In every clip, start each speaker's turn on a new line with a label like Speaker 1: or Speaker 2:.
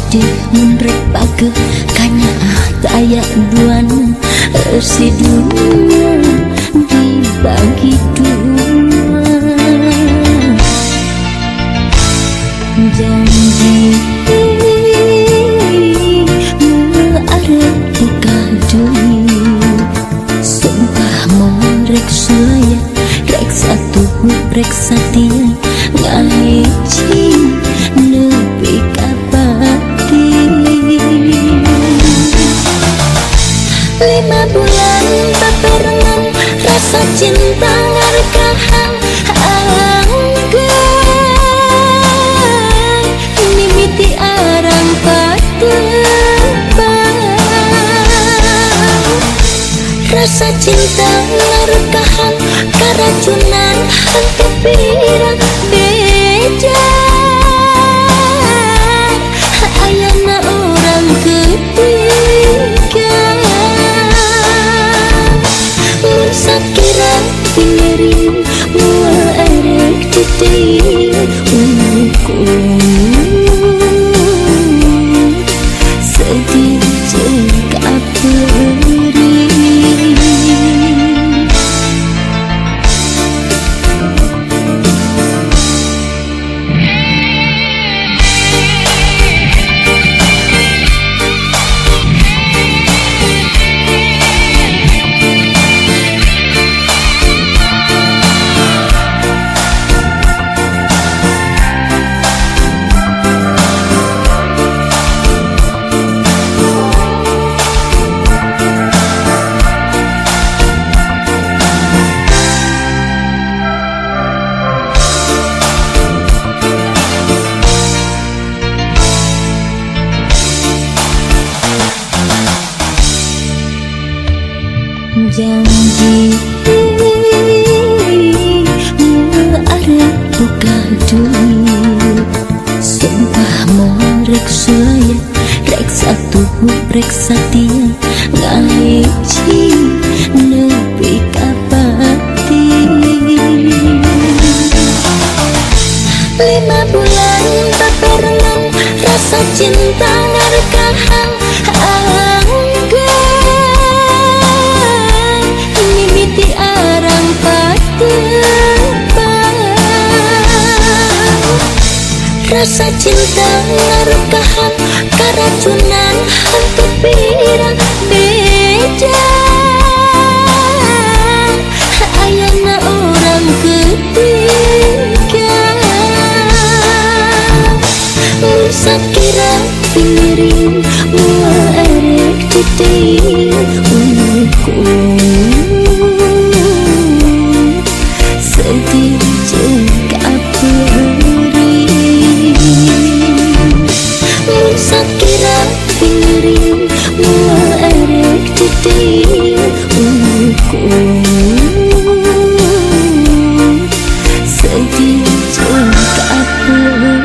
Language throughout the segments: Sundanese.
Speaker 1: sedih mun rek pageh kanyaah teu aya duana eusi dunya dibagi dua. Janji moal arek buka deui, sumpah moal rek sulaya, rek satuhu rek satia ngahiji nepi ka pati. 5 bulan babarengan rasa cinta ngarekahan anggeun mimiti arang patepang. Rasa cinta ngarekahan karacunan henteu pirang beja. Ayana orang ketiga mun sakira pinyeri moal erek deui ukur sedih jeung kapeurih. Janji moal arek buka deui, sumpah moal rek sulaya, rek satuhu rek satia ngahiji nepi ka pati. 5 bulan babarengan rasa cinta ngarekahan anggeun mimiti arang patepang. Rasa cinta ngarekahan karacunan henteu pirang beja. Ayana orang ketiga mun sakira pinyeri moal erek deui ukur sedih jeung kapeurih. Mun sakira pinyeri moal erek deui ukur sedih jeung kapeurih.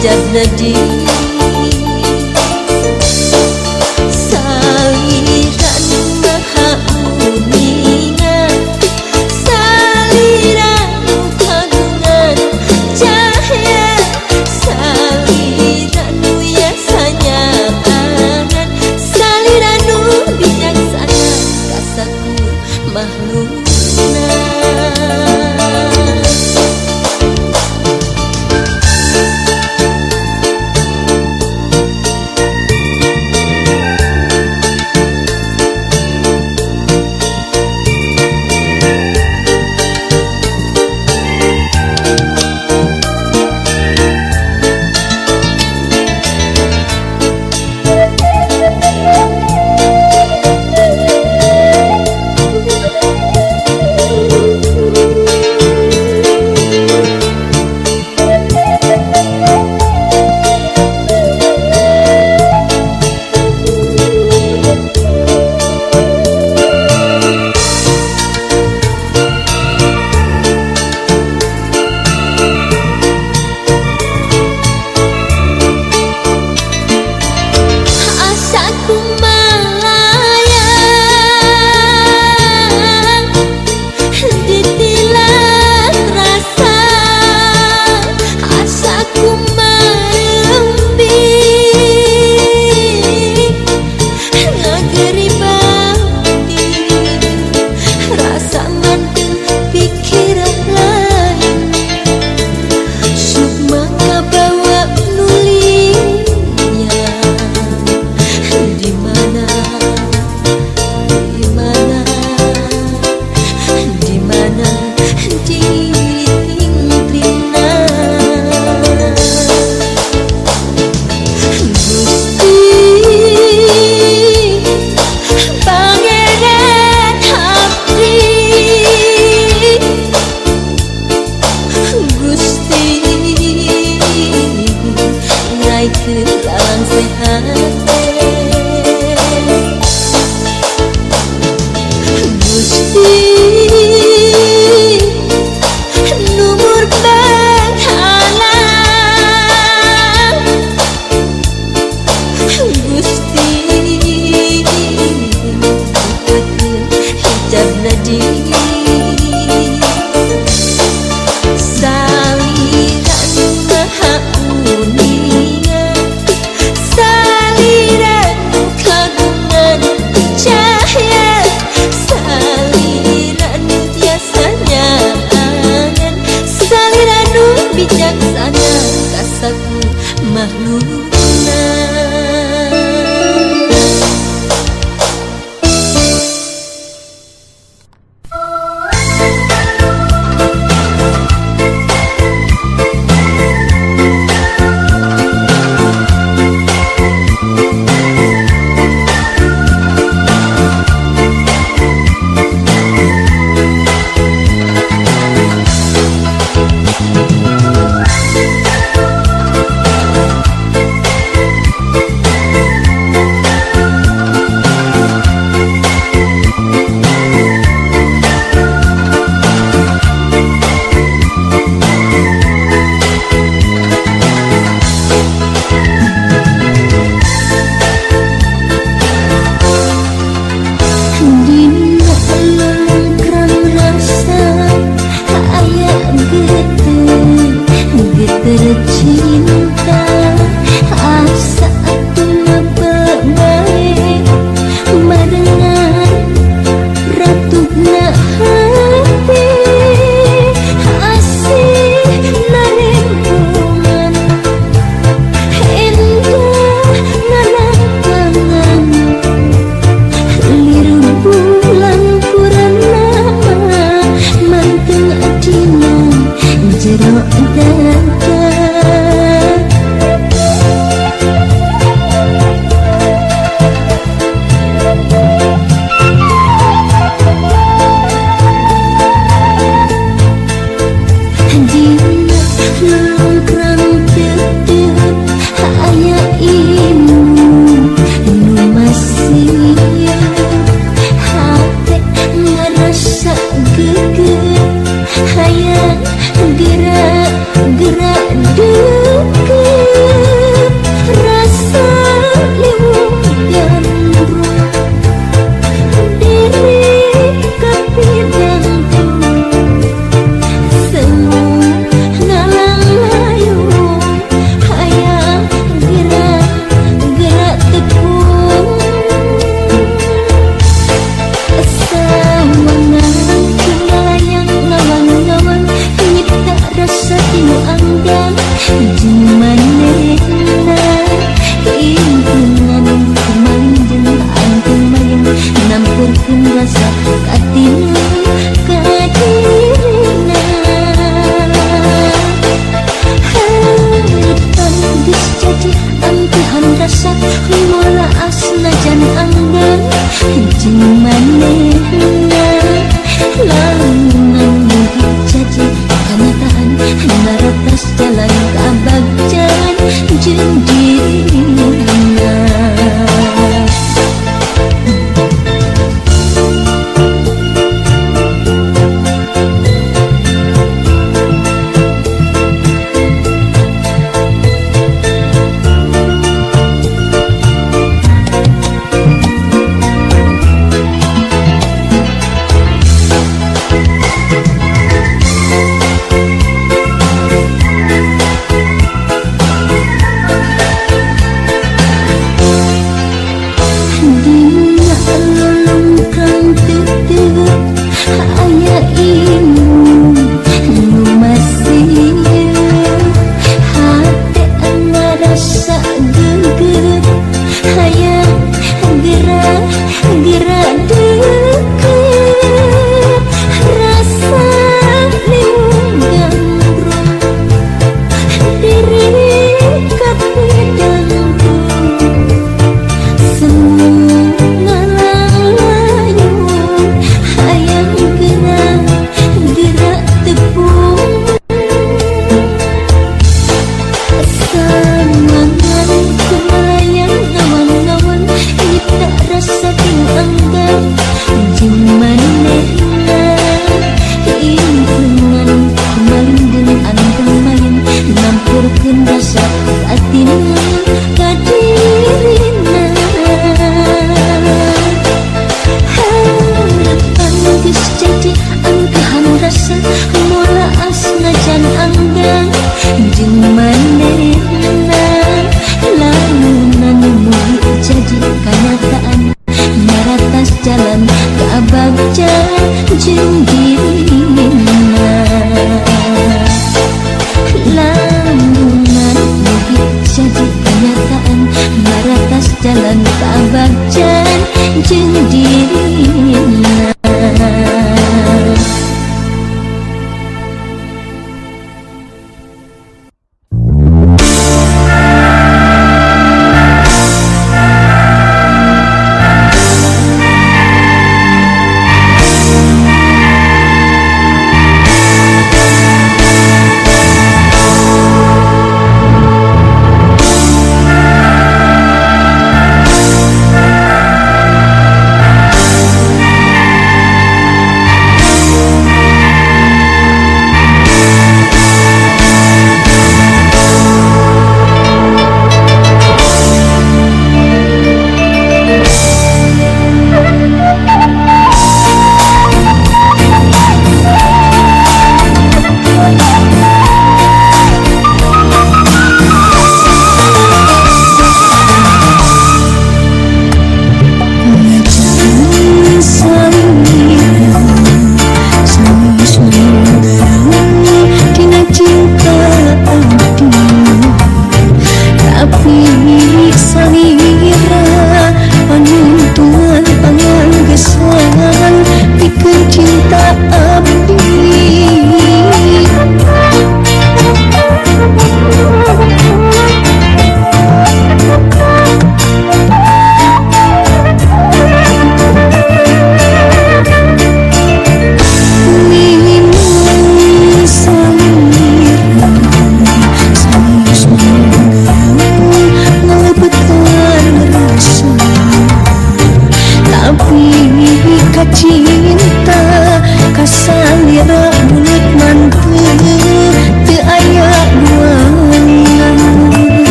Speaker 1: hijabna diri Salira nu maha uninga Salira nu kagungan cahya Salira nu yasanya angan Salira nu bijaksana kasakur makhlukna. Asaku malayang ditilang rasa, asaku marembi ngageri batin, rasa manteng pikiran lain, sukma kabawa nulinya. Di mana, di mana, di mana diri tingtrina Gusti Pangeran Abdi Gusti ngaikeun lalang sehat. Gusti numur penghalang Gusti bukakeun hijabna diri Salira nu maha uninga Salira nu kagungan cahya Salira nu tiasanya angan Salira nu bijaksana kasaku makhlukna. Dina lelengkrang rasa aya geter geter cinta asa atuh mabek bae marengan ratuna hati asih narembungan endah nanatangan liru bulan purnama manteng adina jero dada. Dina lelengkrang tetep aya imu nu masih hate ngarasa geger hayang gerak. anggang jeung manehna ingkungan kumalinjen angkeun mayeng nampurkeun rasa katina ka dirina harapan geus jadi ampihan rasa moal asnajan anggang jeung manehna lamunan mugi jadi kanyataan naratas jalan kabagjan jeung dirina. Dina lolongkang tetep aya imun nu masih hate ngarasa geget hayang gerak gerak deket rasa liung gambrong diri kapedangku hayang gerak gerak tepung samangan kumalayang ngawang-ngawang nyipta rasa ting anggang jeung manehna ingkungan kumalindun anggang mayeng nampurkeun rasa katina ka dirina harapan geus jadi angkahan rasa moal asnajan anggang jeung manehna lamunan mugi jadi kanyataan naratas jalan kabagjan jeung dirina lamunan mugi jadi kanyataan naratas jalan kabagjan jeung dirina.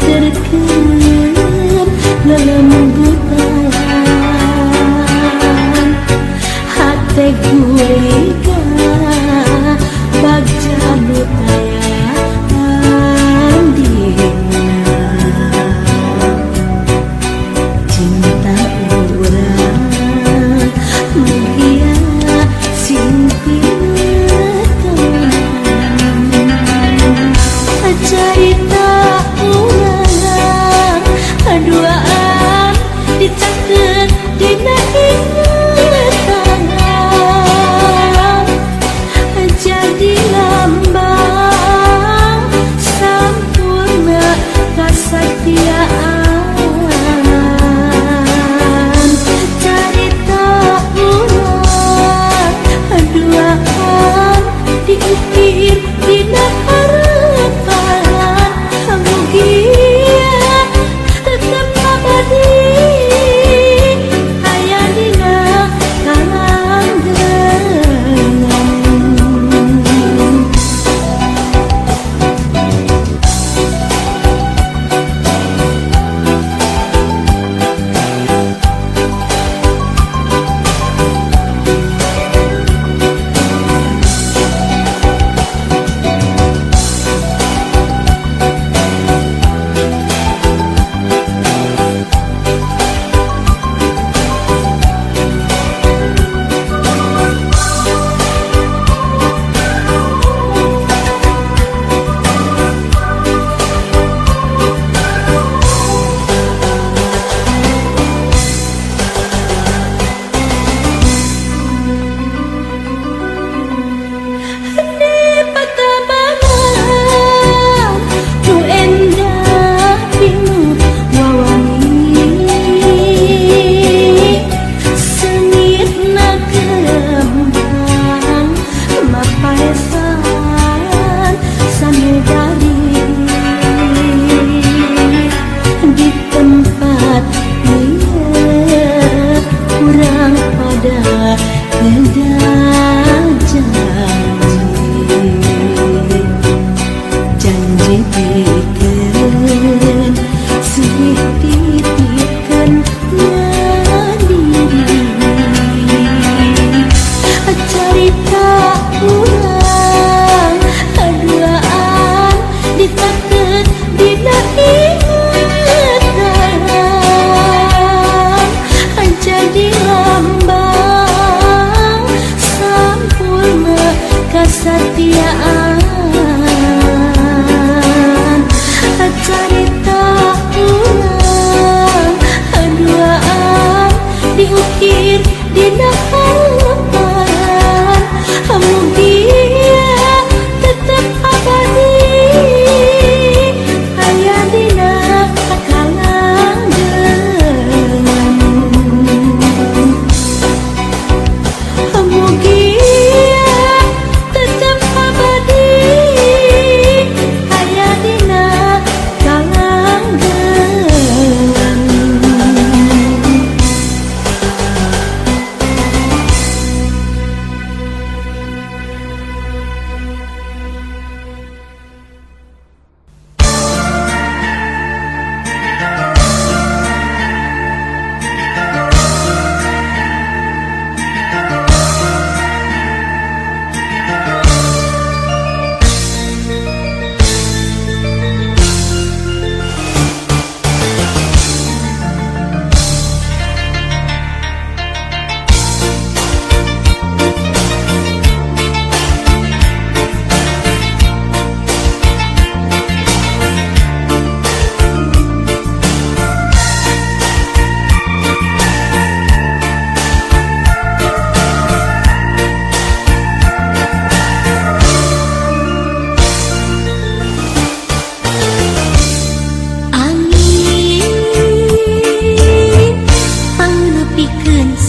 Speaker 1: Terkeun lelembutan hate guriga bagja nu tayang dina cinta urang mugia sing pineuteunan carita duaan dicaket dina ingatan jadi lambang sampurna kasatiaan carita urang duaan diukir dina harapan mugia tetep abadi aya dina kalanggengan. Kesetiaan carita urang duaan diukir dina harapan mugia tetep abadi aya dina kalanggengan mugia tetep abadi aya dina kalanggengan.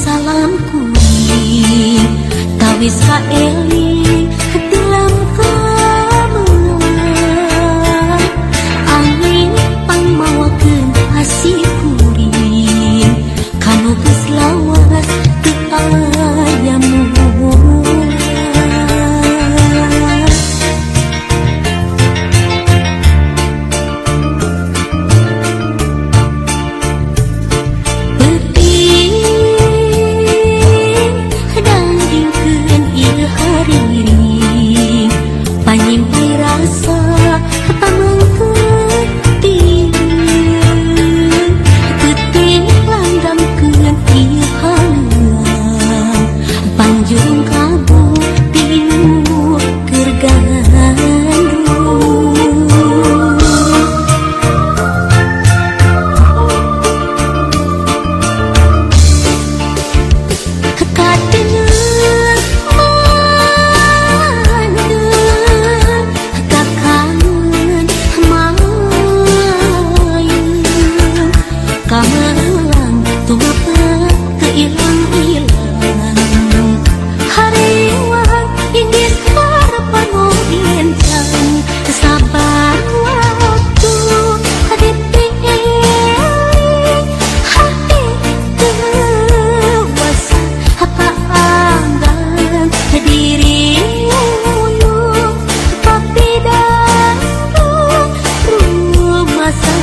Speaker 1: Salam kuring tawis kaeling hati. Hariring panyimpai rasa pamengkeut tieun peuting langgamkeun ieu haleuang panjung kabu tinu keur gandrung. Kateneng mandeg kakangen mayung kamelang tumepet teu ilang-ilang hariwang inggis harapan encan sabar waktu dipilih hati dewasa apa anggan diri uyuh tapi dangdut rumasa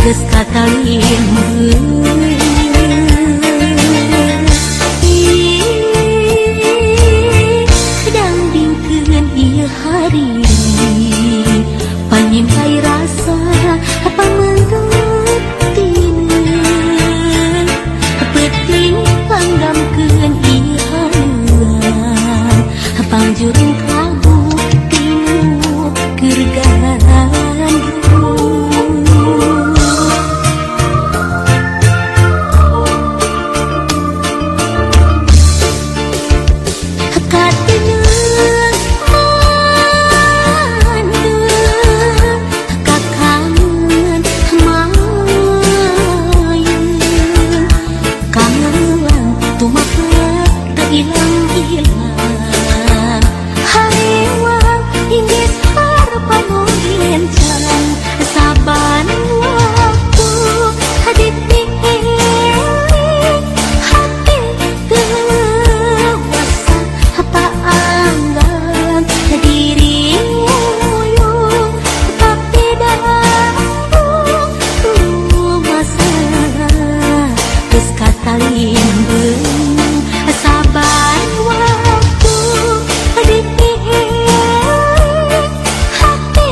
Speaker 1: geus katalimbeuh. Dangdingkeun ieu hariring panyimpai rasa pamengkeut tineun peuting langgamkeun ieu haleuang pangjurung kabu tinu keur gandrung. Kateneng mandeg kakangen mayung kamelang tumepet teu ilang-ilang hariwang inggis harapan encan saban waktu dipilih hati dewasa apa anggan diri uyuh tapi dangdut rumasa geus katalimbeuh saban waktu dipilih hati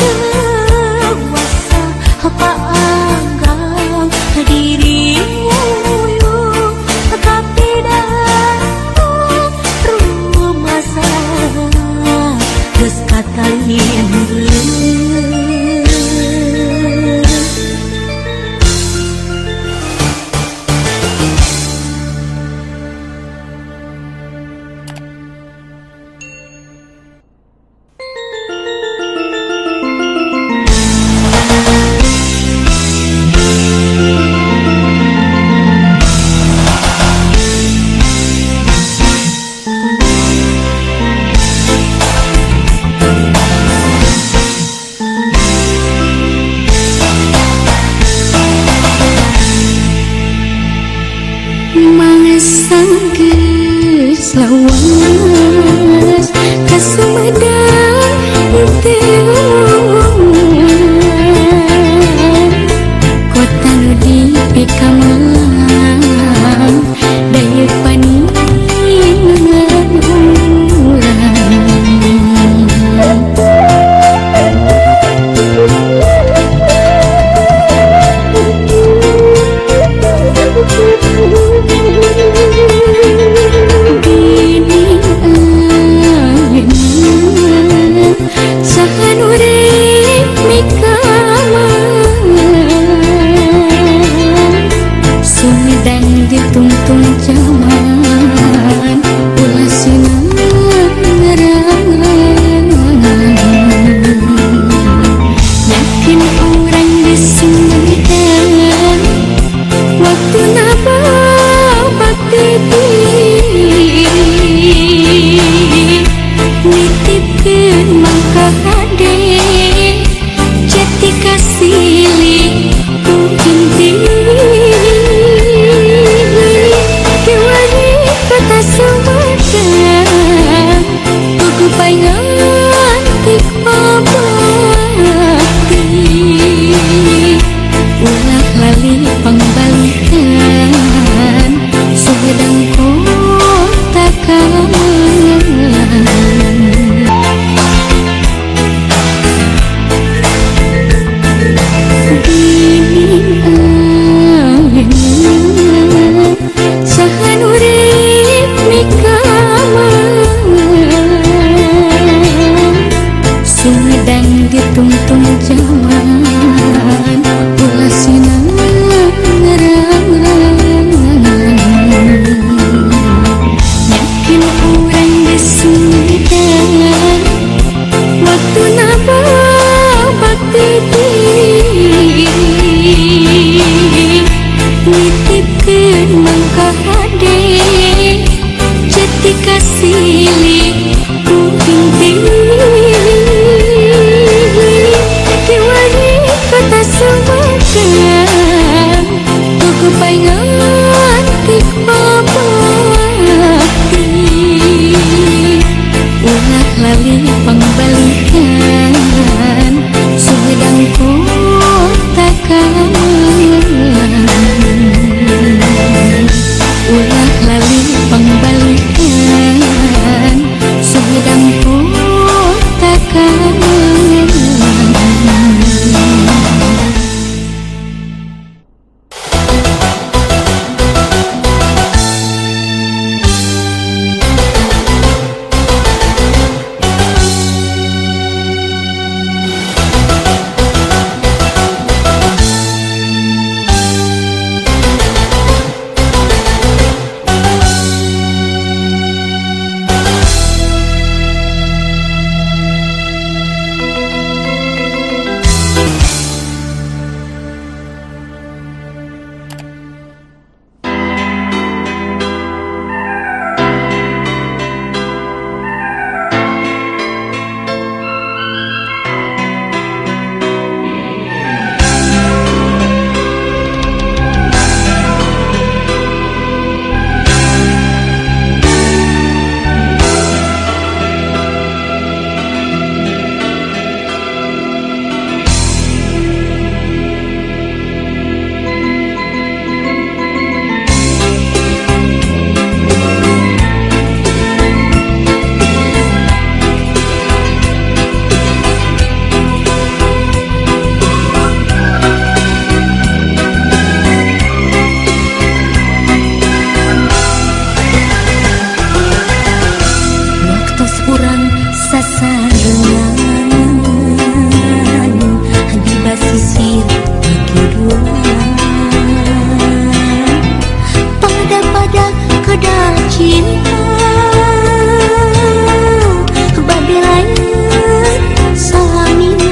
Speaker 1: dewasa apa anggan diri uyuh tapi dangdut rumasa geus katalimbeuh.
Speaker 2: Geus lawas ka Sumedang teu kota nu dipikamelang daya paningan urang. Gini ayeuna silih ku inti kiwari kota Sumedang tuku nganti babakti ulah lali pangbalikan Sumedang kota kawan ulah lali pangbalikan Sumedang kota kawan.
Speaker 1: Sasarengan di basisir pakiduan pada-pada kedal cinta bade lain salamina.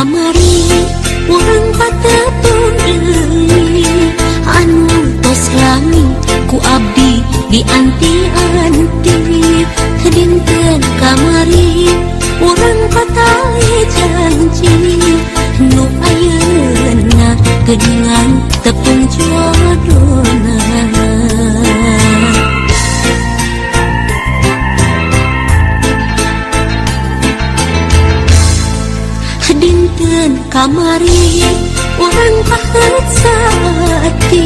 Speaker 1: kamari urang patepung deui anu tos lami ku abdi dianti-anti. Dinten kamari urang patali janji nu ayeuna geuningan tepung jodona. Dinten kamari urang pahet saati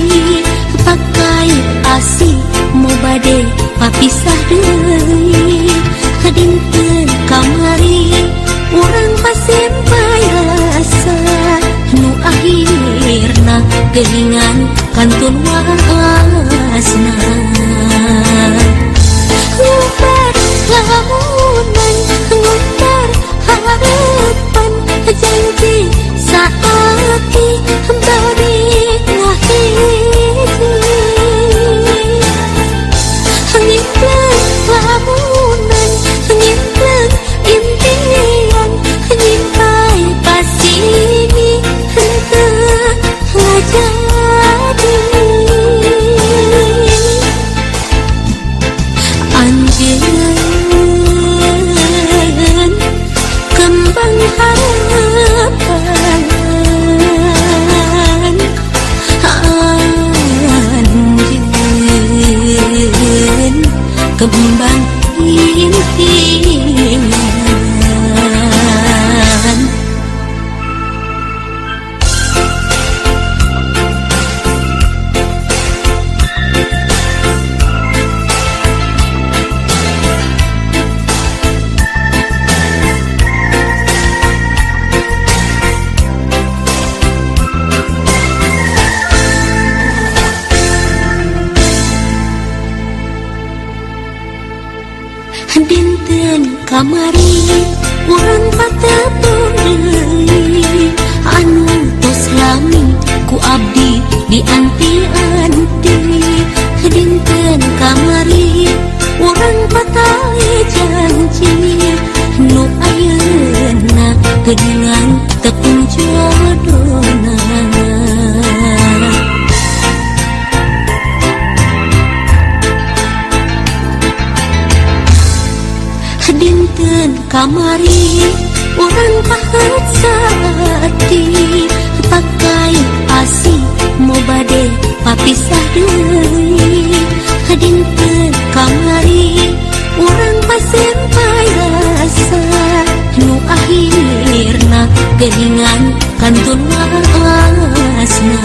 Speaker 1: pakai asih mau bade papisah deui. Dinten kamari urang pasimpai rasa nu akhirna geuningan kantun waasna. Ngubar lamunan ngubar harapan janji saati bari ngahiji. Ngimpleng lamunan ngimpleng impian nyimpai pasini henteu ngajadi. Anjeun kembang harapan, anjeun kembang impian. Dinten kamari urang patepung deui anu tos lami ku abdi dianti-anti. Dinten kamari urang patali janji nu ayeuna geuningan tepung jodona. Dinten kamari urang pahet saati pakai asih mau bade papisah deui. Dinten kamari urang pasimpai rasa nu akhirna geuningan kantun waasna.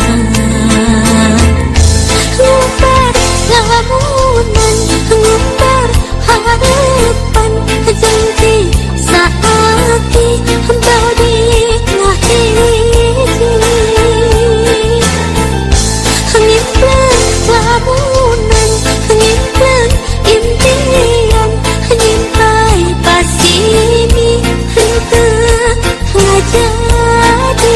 Speaker 1: Ngubar lamunan ngubar harapan janji saati bari ngahiji. Ngimpleng lamunan ngimpleng impian nyimpai pasini henteu ngajadi.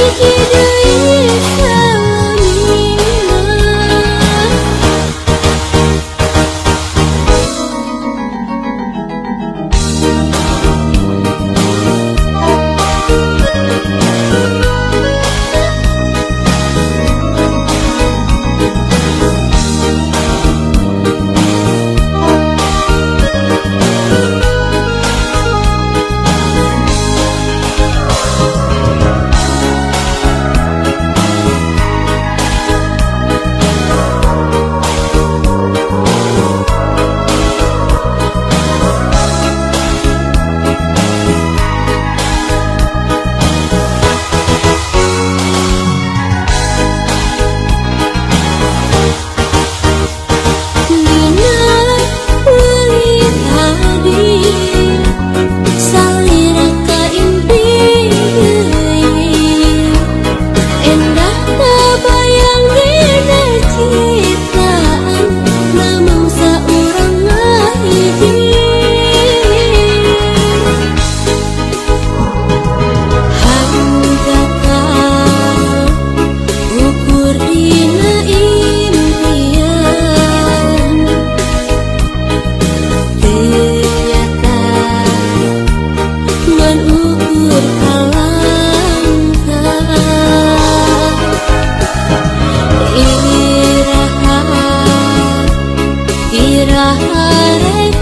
Speaker 1: Hiji deui salamina. Dina leulit hadi salira ka impi deui, endah kabayang dina ciptaan namung saurang ngahiji. Hanjaka ukur dina impian, teu nyata ngan ukur kalangkah. Iraha iraha rek.